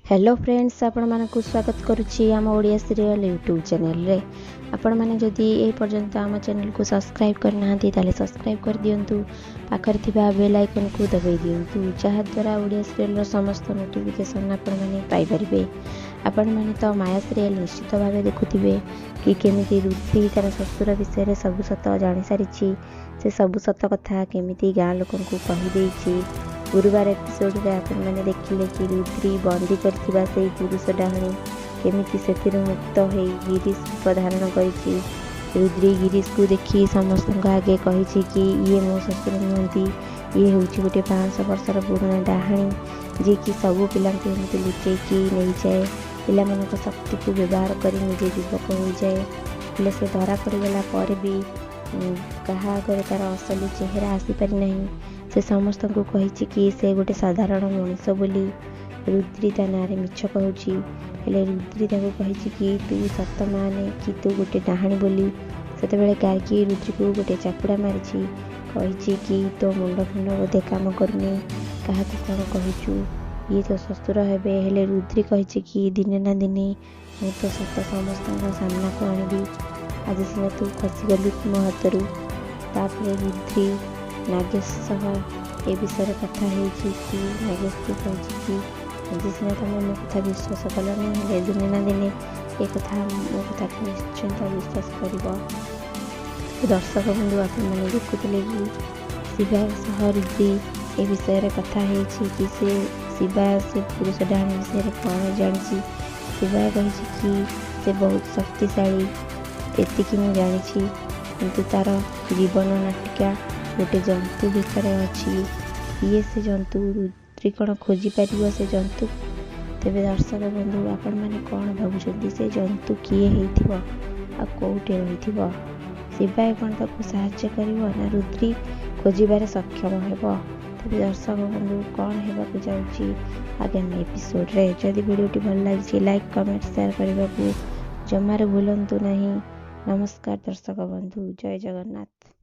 Hello friends, ଆପଣମାନଙ୍କୁ ସ୍ୱାଗତ କରୁଛି ଆମ ଓଡ଼ିଆ ସିରିଏଲ୍ ୟୁଟ୍ୟୁବ୍ ଚ୍ୟାନେଲରେ। ଆପଣମାନେ ଯଦି ଏ ପର୍ଯ୍ୟନ୍ତ ଆମ ଚ୍ୟାନେଲକୁ ସବସ୍କ୍ରାଇବ୍ କରିନାହାନ୍ତି, ତାହେଲେ ସବସ୍କ୍ରାଇବ୍ କରିଦିଅନ୍ତୁ, ପାଖରେ ଥିବା ବେଲ୍ ଆଇକନ୍କୁ ଦବାଇ ଦିଅନ୍ତୁ, ଯାହାଦ୍ୱାରା ଓଡ଼ିଆ ସିରିଏଲ୍ର ସମସ୍ତ ନୋଟିଫିକେସନ୍ ଆପଣମାନେ ପାଇପାରିବେ। ଆପଣମାନେ ତ ମାୟା ସିରିଏଲ୍ ନିଶ୍ଚିତ ଭାବେ ଦେଖୁଥିବେ କି କେମିତି ରୁଦ୍ରି ତା'ର ଶ୍ୱଶୁର ବିଷୟରେ ସବୁ ସତ ଜାଣିସାରିଛି, ସେ ସବୁ ସତ କଥା କେମିତି ଗାଁ ଲୋକଙ୍କୁ କହିଦେଇଛି। ଗୁରୁବାର ଏପିସୋଡ଼ରେ ଆପଣମାନେ ଦେଖିଲେ କି ରୁଦ୍ରି ବନ୍ଦୀ କରିଥିବା ସେଇ ପୁରୁଷ ଡାହାଣୀ କେମିତି ସେଥିରୁ ମୁକ୍ତ ହେଇ ଗିରିଶ ରୂପ ଧାରଣ କରିଛି। ରୁଦ୍ରି ଗିରିଶକୁ ଦେଖି ସମସ୍ତଙ୍କ ଆଗେ କହିଛି କି ଇଏ ମୋ ଶ୍ୱଶୁର ନୁହନ୍ତି, ଇଏ ହେଉଛି ଗୋଟେ 500 ବର୍ଷର ପୁରୁଣା ଡାହାଣୀ, ଯିଏକି ସବୁ ପିଲାଙ୍କୁ ଏମିତି ଲୁଚେଇକି ନେଇଯାଏ, ପିଲାମାନଙ୍କ ଶକ୍ତିକୁ ବ୍ୟବହାର କରି ନିଜେ ଯୁବକ ହୋଇଯାଏ। ହେଲେ ସେ ଧରା ପଡ଼ିଗଲା ପରେ ବି କାହା ଆଗରେ ତା'ର ଅସଲି ଚେହେରା ଆସିପାରିନାହିଁ। ସେ ସମସ୍ତଙ୍କୁ କହିଛି କି ସେ ଗୋଟେ ସାଧାରଣ ମଣିଷ ବୋଲି। ରୁଦ୍ରି ତା ନାଁରେ ମିଛ କହୁଛି। ହେଲେ ରୁଦ୍ରି ତାକୁ କହିଛି କି ତୁ ସତ ମାନେ କି ତୁ ଗୋଟେ ଡାହାଣୀ ବୋଲି। ସେତେବେଳେ ଗାର୍ଗୀ ରୁଦ୍ରିକୁ ଗୋଟେ ଚାପୁଡ଼ା ମାରିଛି, କହିଛି କି ତୋ ମୁଣ୍ଡ ଫୁଣ୍ଡ ବୋଧେ କାମ କରୁନି, କାହାକୁ କ'ଣ କହୁଛୁ, ଇଏ ତୋ ଶ୍ୱଶୁର ହେବେ। ହେଲେ ରୁଦ୍ରି କହିଛି କି ଦିନେ ନା ଦିନେ ମୁଁ ତୋ ସତ ସମସ୍ତଙ୍କ ସାମ୍ନାକୁ ଆଣିବି, ଆଜି ସିନା ତୁ ଖସିଗଲୁ ମୋ ହାତରୁ। ତାପରେ ରୁଦ୍ରି ନାଗେଶ ସହ ଏ ବିଷୟରେ କଥା ହେଇଛି କି ନାଗେଶକୁ କହିଛି କି ଆଜି ସିନା ତୁମେ ମୋ କଥା ବିଶ୍ୱାସ କଲନି, ହେଲେ ଦିନେ ନା ଦିନେ ଏ କଥା ମୋ କଥାକୁ ନିଶ୍ଚିନ୍ତ ବିଶ୍ୱାସ କରିବ। ଦର୍ଶକ ବନ୍ଧୁ, ଆପଣମାନେ ଦେଖୁଥିଲେ କି ଶିବା ସହ ରୁଦ୍ରି ଏ ବିଷୟରେ କଥା ହେଇଛି କି ସେ ଶିବା ସେ ପୁରୁଷ ଡାହାଣୀ ବିଷୟରେ କ'ଣ ଜାଣିଛି। ଶିବା କହିଛି କି ସେ ବହୁତ ଶକ୍ତିଶାଳୀ, ଏତିକି ମୁଁ ଜାଣିଛି, କିନ୍ତୁ ତା'ର ଜୀବନ ନାଟିକା ଗୋଟେ ଜନ୍ତୁ ଭିତରେ ଅଛି। କିଏ ସେ ଜନ୍ତୁ? ରୁଦ୍ରି କ'ଣ ଖୋଜିପାରିବ ସେ ଜନ୍ତୁ? ତେବେ ଦର୍ଶକ ବନ୍ଧୁ, ଆପଣମାନେ କ'ଣ ଭାବୁଛନ୍ତି, ସେ ଜନ୍ତୁ କିଏ ହେଇଥିବ ଆଉ କେଉଁଠି ରହିଥିବ? ଶିବାୟ କ'ଣ ତାକୁ ସାହାଯ୍ୟ କରିବ ନା ରୁଦ୍ରି ଖୋଜିବାରେ ସକ୍ଷମ ହେବ? ତେବେ ଦର୍ଶକ ବନ୍ଧୁ, କ'ଣ ହେବାକୁ ଯାଉଛି ଆଗାମୀ ଏପିସୋଡ଼ରେ? ଯଦି ଭିଡ଼ିଓଟି ଭଲ ଲାଗିଛି, ଲାଇକ୍, କମେଣ୍ଟ, ସେୟାର କରିବାକୁ ଜମାରୁ ଭୁଲନ୍ତୁ ନାହିଁ। ନମସ୍କାର ଦର୍ଶକ ବନ୍ଧୁ, ଜୟ ଜଗନ୍ନାଥ।